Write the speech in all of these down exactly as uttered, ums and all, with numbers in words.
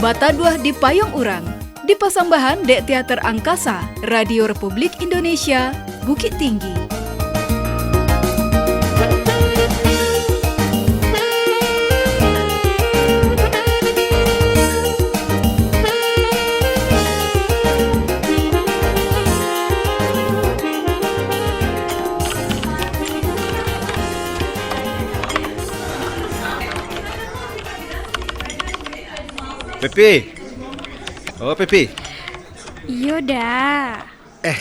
Pataduah di Payuang Urang, dipasambahan dek Teater Angkasa, Radio Republik Indonesia, Bukittinggi. Pepi. Oh, Pepi. Iyo, Da. Eh,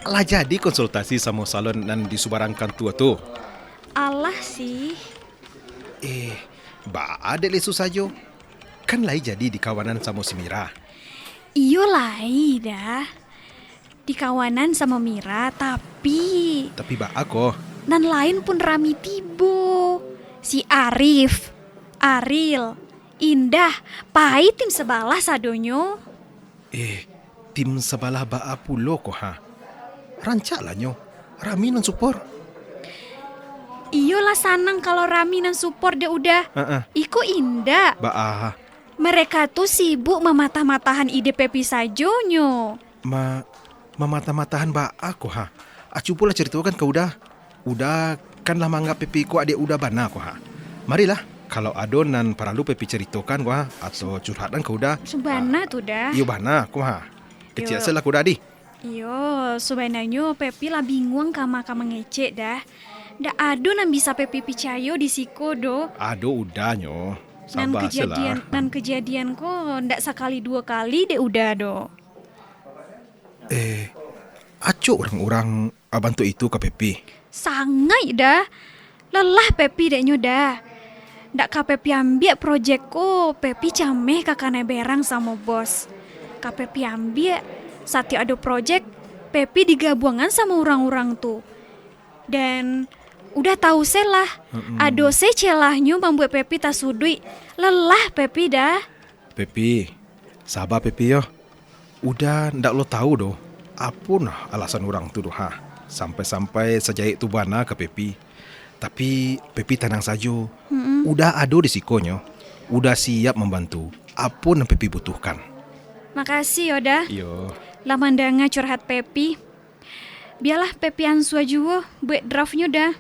lah jadi konsultasi samo salon nan di Subarang Kantua tu? Alah sih. Eh, baa dek lesu sajo? Kan lai jadi dikawanan samo si Mira. Iyo lai, Da. Dikawanan samo Mira, tapi Tapi baa ko? Nan lain pun rami tibo. Si Arif, Aril, Indah, pai tim sabalah sadonyo. Eh, tim sabalah baa pulo ko ha? Rancak lah nyo, rami nan supor. Iyolah sanang kalau rami nan supor dek Uda. Heeh. Iko indak. Baa? Mereka tu sibuk mamatah-matahan ide Pepi sajonyo. Ma-, mamatah-matahan baa ko ha? Ah, cubolah caritokan ka Uda. Uda kan lah manganggap Pepi ko adiak Uda bana ko ha. Marilah, kalau ado nan paralu Pepi caritokan ko ha, atau curhatkan ka Uda. Subana tu, Da. Iyo bana ko ha. Kecek Iyo. Asa lah ka Uda, di. Iyo, subananyo Pepi lah binguang kama ka mangecek, Da. Ndak ado nan bisa Pepi picayo di siko doh. Ado Uda nyo. Nan Saba se lah. Kejadian, nan kejadian ko ndak sakali duo kali dek Uda doh. Eh, acok urang-urang, ah, bantuak itu ka Pepi? Sangaik, Da. Lelah Pepi dek nyo, Da. Ndak ka Pepi ambiak projek ko, Pepi cameh ka kanai berang samo bos. Ka Pepi ambiak, satiok ado projek, Pepi digabuangan samo urang-urang tu. Dan Uda tahu se lah, Mm-mm. Ado se celahnyo mambuek Pepi tasuduik. Lelah Pepi, Da. Pepi, saba Pepi yo. Uda ndak lo tahu doh, apo nah alasan urang tu doh ha, sampai-sampai sajahek tu bana ka Pepi. Tapi, Pepi tanang sajo, Mm-mm. Uda ado di sikonyo. Uda siap mambantu, apo nan Pepi butuhkan. Makasih yo, Da. Iyo. Lah mandanga curhat Pepi. Bialah Pepi ansua juo buek draftnyo, Da.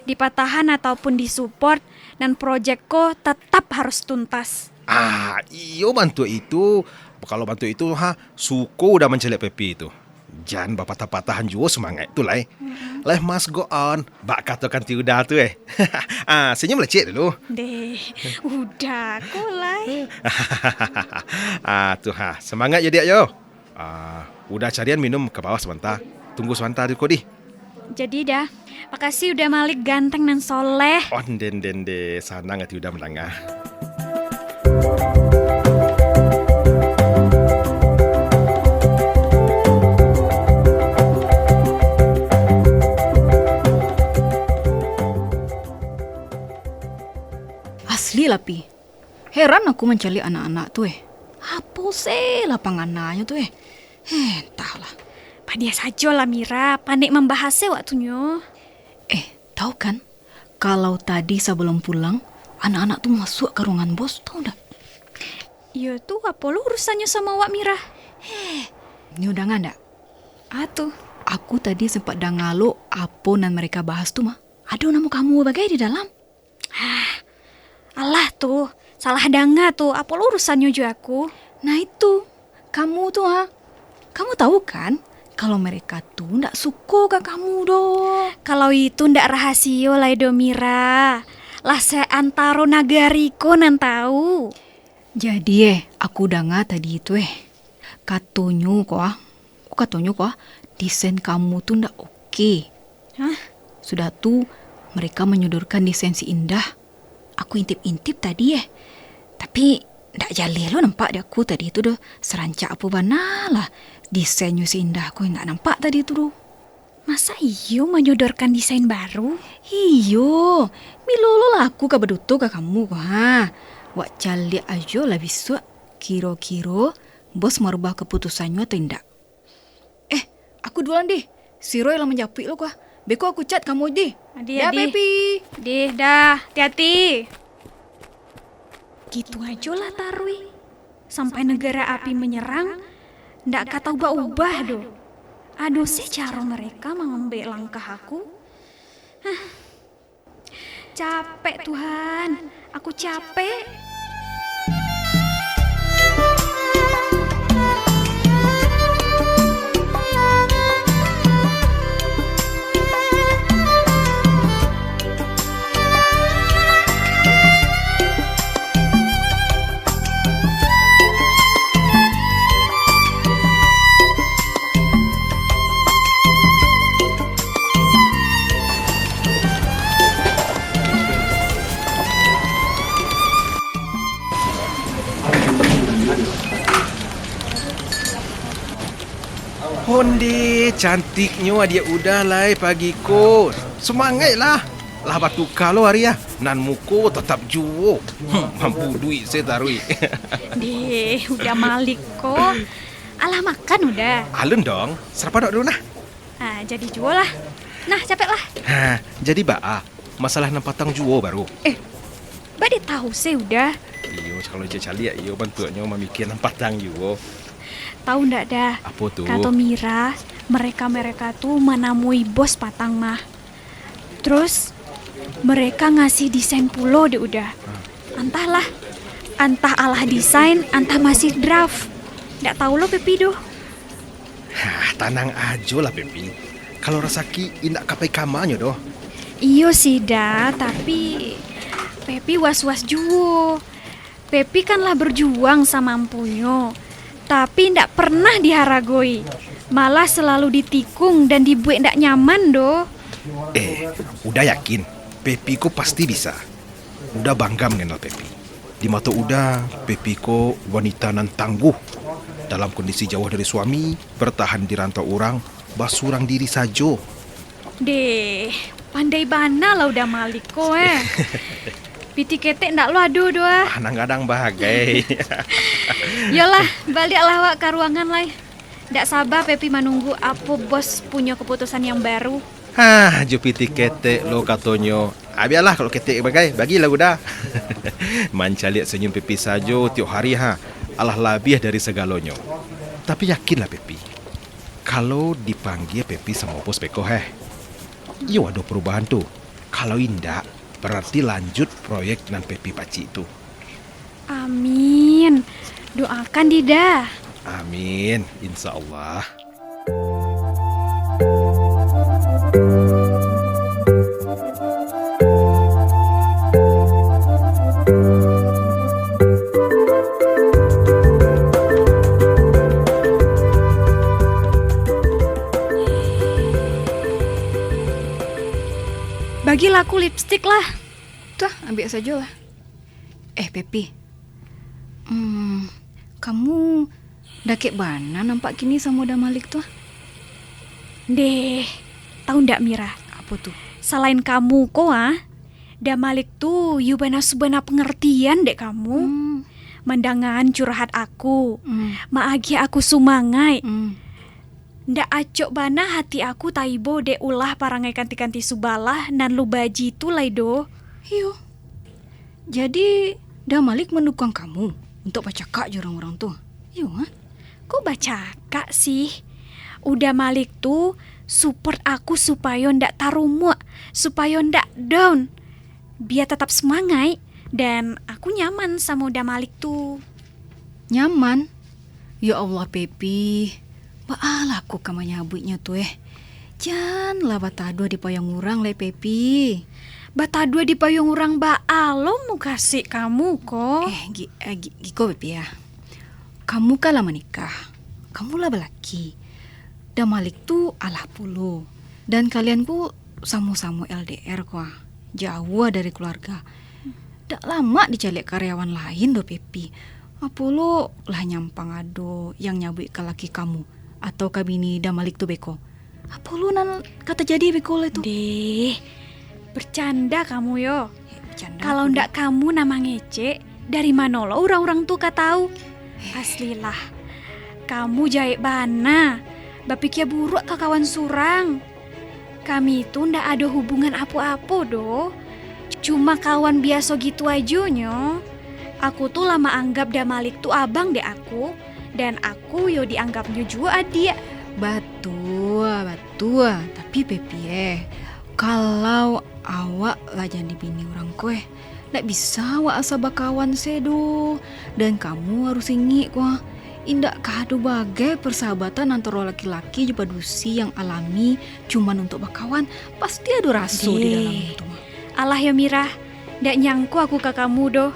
Dipatahan ataupun disupport, nan projek ko tatap harus tuntas. Ah, iyo bantuak itu. Kalau bantuak itu, ha, suko Uda mancaliak Pepi tu. Jan bapatah-patahan juo sumangaik tu lai. Mm-mm. Life must go on. Bak kato kanti Uda tu, eh. Ah, senyum lah, Cik, dulu. Deh, Uda ko lai. Ah, tu ha. Semangat yo, Diak, yo. Ah, Uda carian minum ka bawah sabanta. Tunggu sabanta di ko, di. Jadi, Da. Makasih Uda Malik ganteng nan soleh. Oh, den, den, de. Sanang ati Uda mandanga. Asli lah, Pi. Heran aku mancaliak anak-anak tu, eh. Apo se lah pangananyo tu, eh. Eh, entahlah. Padiah sajolah, Mira. Panek mambahas se waktunyo. Eh, tahu kan? Kalau tadi sabalum pulang, anak-anak tu masuak ka ruangan bos, tahu ndak? Iyo tu, apo lo urusannyo samo awak, Mira? Eh, nyo danga ndak? Ah, tu. Aku tadi sempat danga lo apo nan mereka bahas tu mah. Ado namo kamu bagai di dalam. Ah, alah tu, salah danga tu, apo lo urusannyo jo aku? Nah itu, kamu tu ha. Kamu tahu kan, kalau mereka tu ndak suko ka kamu doh. Kalau itu ndak rahasio lai doh, Mira. Lah se-antaro nagari ko nan tahu. Jadi, eh, aku danga tadi tu, eh, katonyo ko, ah, katonyo ko, ah, desain kamu tu ndak oke. Hah? Sudah tu, mereka menyodorkan desain si Indah. Aku intip-intip tadi, eh. Tapi, ndak jaleh lo nampak di aku tadi tu doh. Serancak apo bana lah desainnyo si Indah ko, ndak nampak tadi tu doh. Masa iyo manyodorkan desain baru? Iyo, milo lo lah aku ka baduto ka kamu ko, ha. Wak caliak ajo lah bisuak, kiro-kiro bos marubah kaputusannyo atau indak. Eh, aku duluan deh. Si Roy lah manjapuik lo ko, ah. Beko aku chat kamu deh. Adi, dah, Adi. Pepi. Deh, dah. Hati-hati. Gitu ajo lah taruih. Sampai negara api manyarang, ndak ka tau baubah doh. Ado se caro mereka mangambek langkah aku. Hah. Capek, Tuhan. Aku capek. Onde, cantiknyo adiak Uda lai pagi ko. Sumangaiklah. Lah batuka lo ari ah. Nan muko tatap juo. Hmm, mampu duit se taruih. Deh, Uda Malik ko. Alah makan Uda? Alun dong. Sarapan awak dulu nah. Ah, jadi juo lah. Nah, capeklah. Ha, jadi baa? Masalah nan patang juo baru? Eh, ba dek tahu se Uda. Iyo, kalau caliak-caliak, iyo bantuaknyo mamikia nan patang juo. Tahu ndak, Da? Apo tu? Kato Mira, mereka-mereka tu manamui bos patang mah. Terus, mereka ngasih desain pulo dek Uda. Hah? Antahlah, antah alah desain, antah masih draft. Ndak tahu lo Pepi doh. Hah, tanang ajo lah, Pepi. Kalau rasaki indak ka pai kamanyo doh. Iyo sih, Da, tapi Pepi was-was juo. Pepi kan lah berjuang samampunyo, tapi indak pernah diharagoi. Malah selalu ditikung dan dibuek indak nyaman doh. Eh, Uda yakin, Pepi ko pasti bisa. Uda bangga manganal Pepi. Di mato Uda, Pepi ko wanita nan tangguh. Dalam kondisi jauah dari suami, bertahan di rantau urang, basurang diri sajo. Deh, pandai bana lah Uda Malik ko, eh. Pitih ketek ndak lo ado doh, ah. Ah, nan gadang bagai. Yolah, baliaklah awak ka ruangan lai. Ndak saba Pepi manunggu apo bos punyo keputusan yang baru. Hah, jo pitih ketek lo katonyo. Ah, bialah kalau ketek bagai, bagilah Uda. Mancaliak senyum Pepi sajo tiok hari, ha. Alah labiah dari sagalonyo. Tapi yakinlah Pepi, kalau dipanggia Pepi samo bos beko, heh. Iyo ado perubahan tu. Kalau indak, berarti lanjut proyek nan Pepi pacik tu. Amin. Doakan, Dida. Amin, insya Allah. Bagi laku lipstik lah. Tuah, ambiak sajolah. Eh, Pepi. Hmm, kamu dakek bana nampak kini samo Uda Malik tu, ah? Deh, tahu ndak, Mira? Apo tu? Salain kamu ko, ah, Uda Malik tu, yu bana subana pengertian dek kamu. Hmm. Mandangaan curhat aku, hmm, maagiah aku sumangaik. Hmm. Ndak acok bana hati aku taibo dek ulah parangai kanti-kanti subalah nan lu baji tu lai doh. Iyo. Jadi, Uda Malik mandukuang kamu untuak bacakak jo urang-urang tu? Iyo, ha? Kok bacakak sih? Uda Malik tu support aku supayo ndak tarumuak, supayo ndak down. Bia tatap sumangaik, dan aku nyaman samo Uda Malik tu. Nyaman? Ya Allah, Pepi. Baalah ko ka manyabuiknyo tu, eh. Janlah bataduah di payuang urang lai, Pepi. Bataduah di payuang urang baa lo mukasuik kamu ko? Eh, gi-, eh, gi-, giko, Pepi, ah. Kamu kan lah manikah. Kamu lah balaki. Uda Malik tu alah pulo. Dan kalian ko samo-samo L D R ko, ah. Jauah dari keluarga. Dak lamak dicaliak karyawan lain doh, Pepi. Apo lo lah nyampang ado yang nyabuik ka laki kamu, atau ka bini Uda Malik tu beko? Apo lo nan ka tajadi beko lai tu? Deh, bercanda kamu yo. Eh, bercanda. Kalau ndak kamu nan mangecek, dari mano lo urang-urang tu ka tahu? Eh. Aslilah, kamu jahek bana, bapikia buruak ka kawan surang. Kami tu ndak ado hubungan apo-apo doh. Cuma kawan biaso gitu ajo nyo. Aku tu lah maanggap Da Malik tu abang dek aku, dan aku yo dianggapnyo juo adiak. Batua, batua. Tapi Pepi eh, kalau awak lah jadi bini urang ko eh, ndak bisa awak asa bakawan se doh. Dan kamu harus ingek ko ah, indak ka ado bagai persahabatan antaro laki-laki jo padusi yang alami cuman untuk bakawan, pasti ado raso di dalamnyo tu mah. Alah yo Mirah, ndak nyangko aku ka kamu doh.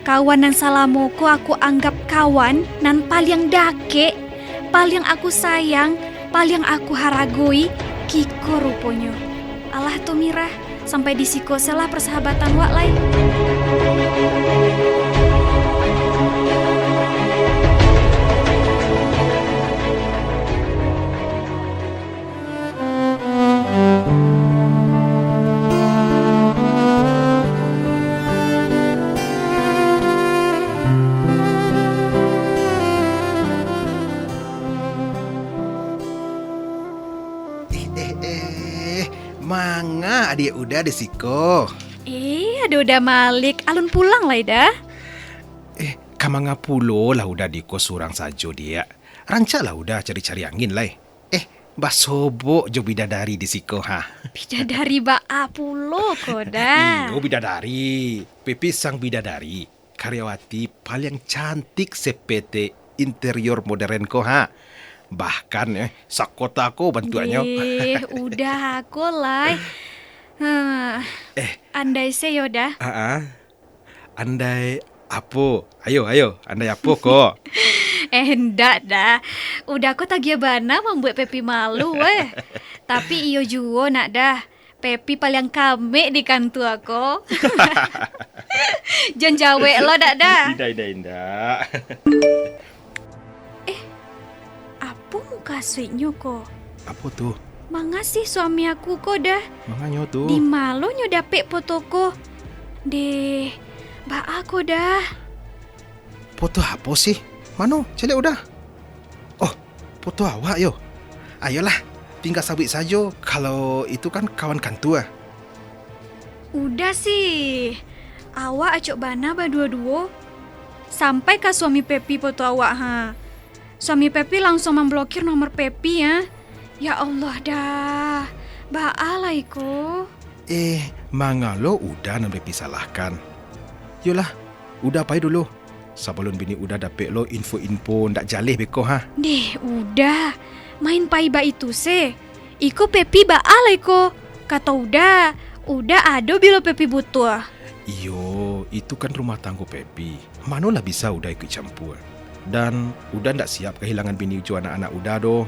Kawan nan salamo ko aku anggap kawan nan paliang dakek, paliang aku sayang, paliang aku haragoi, kiko ruponyo. Alah tu Mirah, sampai di siko se lah persahabatan wak lai. Eh, eh, eh, manga adiak Uda di siko? Eh, ado Da Malik, alun pulang lai Da? Eh, ka manga pulo lah Uda di ko surang sajo, Diak. Rancaklah Uda cari-cari angin lai. Eh, basobok jo bidadari di siko, ha. Bidadari baa pulo ko Da? Iyo, bidadari. Pepi sang bidadari, karyawati paliang cantik se-P T Interior Modern ko, ha. Bahkan, eh, sakota ko bantuaknyo. Eh, Uda ko lai. Hah, Eh. Andai se yo Da. Ah, ah. Andai apo? Ayo, ayo, andai apo ko? Eh, ndak Da. Uda ko tagiah bana mambuek Pepi malu, weh. Tapi iyo juo nak Da. Pepi paliang kamek di kantua ko. Jan jawek lo dak Da. Indak, indak, indak. Eh, apo mukasuiknyo ko? Apo tu? Manga sih suami aku ko Da? Manganyo tu? Di ma lo nyo dapek foto ko? Deh, baa ko Da? Foto apo sih? Mano? Caliak Uda. Oh, foto awak yo. Ayolah, tingga sabuik sajo, kalau itu kan kawan kantua. Uda sih, awak acok bana baduo-duo. Sampai ka suami Pepi foto awak ha. Suami Pepi langsuang mamblokir nomor Pepi ha. Ya Allah Da, baa lai ko? Eh, manga lo Uda nan Pepi salahkan. Yolah, Uda pai dulu. Sabalun bini Uda dapek lo info-info ndak jaleh beko ha. Deh, Uda, main pai baitu se. Iko Pepi baa lai ko? Kato Uda, Uda ado bilo Pepi butuah. Iyo, itu kan rumah tanggo Pepi. Manolah bisa Uda ikuik campua. Dan Uda ndak siap kahilangan bini jo anak-anak Uda doh.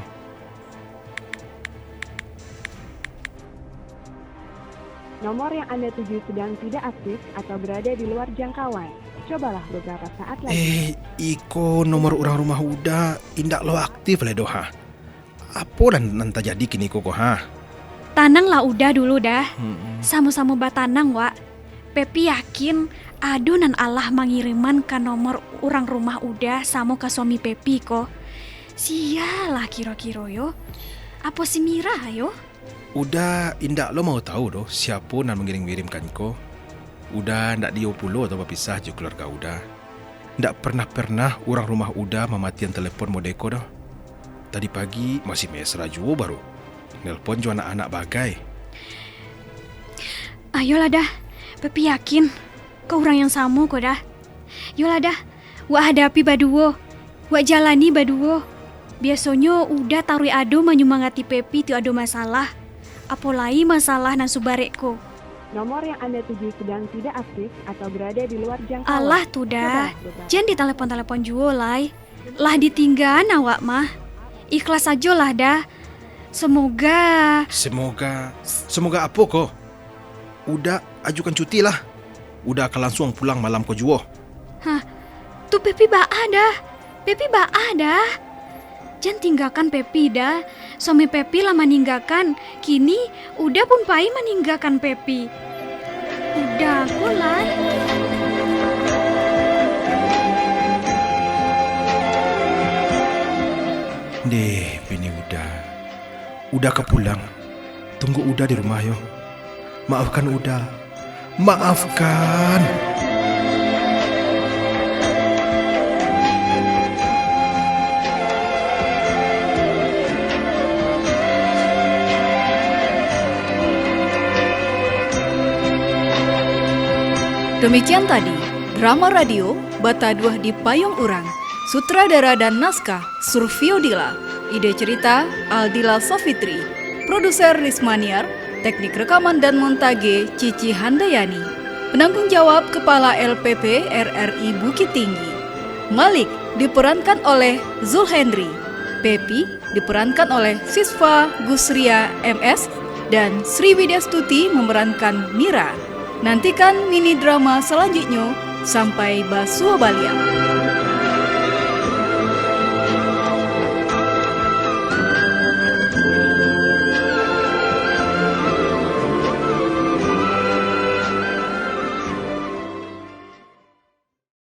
Nomor yang Anda tuju sedang tidak aktif atau berada di luar jangkauan. Cobalah beberapa saat lagi. Eh, iko nomor urang rumah Uda indak lo aktif lai doh ha. Apo nan, nan tajadi kiniko ko ha? Tananglah Uda dulu Da. Mm-mm. Samo-samo batanang wak. Pepi yakin ado nan alah mangiriman ka nomor urang rumah Uda samo ka suami Pepi ko. Sia lah kiro-kiro yo? Apo si Mira yo? Uda indak lo mau tahu doh siapo nan mangirim-ngirimkan ko. Uda ndak dio pulo atau bapisah jo keluarga Uda. Ndak pernah-pernah urang rumah Uda mamatian telepon mode ko doh. Tadi pagi masih mesra juo baru. Nelpon jo anak-anak bagai. Ayolah dah, Pepi yakin ka urang yang samo ko dah. Yolah dah, wak hadapi baduo, wak jalani baduo. Biasonyo Uda taruih ado manyumangati Pepi tiok ado masalah. Apo lai masalah nan subarek ko. Nomor yang Anda tuju sedang tidak aktif atau berada di luar jangkauan. Alah tu dah, jan ditalepon-talepon juo lai. Lah ditinggaan awak mah. Ikhlas sajolah dah. Semoga. Semoga, semoga apo ko? Uda ajukan cuti lah. Uda ka lansuang pulang malam ko juo. Hah, tu Pepi baa dah? Pepi baa dah? Jan tinggakan Pepi dah. Suami Pepi lah maninggakan. Kini Uda pun pai maninggakan Pepi. Uda ko lai. Deh, bini Uda. Uda ka pulang. Tunggu Uda di rumah yo. Maafkan Uda. Maafkan. Demikian tadi, drama radio Bataduah di Payung Urang. Sutradara dan naskah, Survio Dila. Ide cerita, Aldila Safitri. Produser, Rismaniar. Teknik rekaman dan montage, Cici Handayani. Penanggung jawab, Kepala L P P R R I Bukittinggi. Malik diperankan oleh Zulhendri. Pepi diperankan oleh Sisva Gusria M S, dan Sri Widya Stuti memerankan Mira. Nantikan mini drama selanjutnya. Sampai basuo baliak.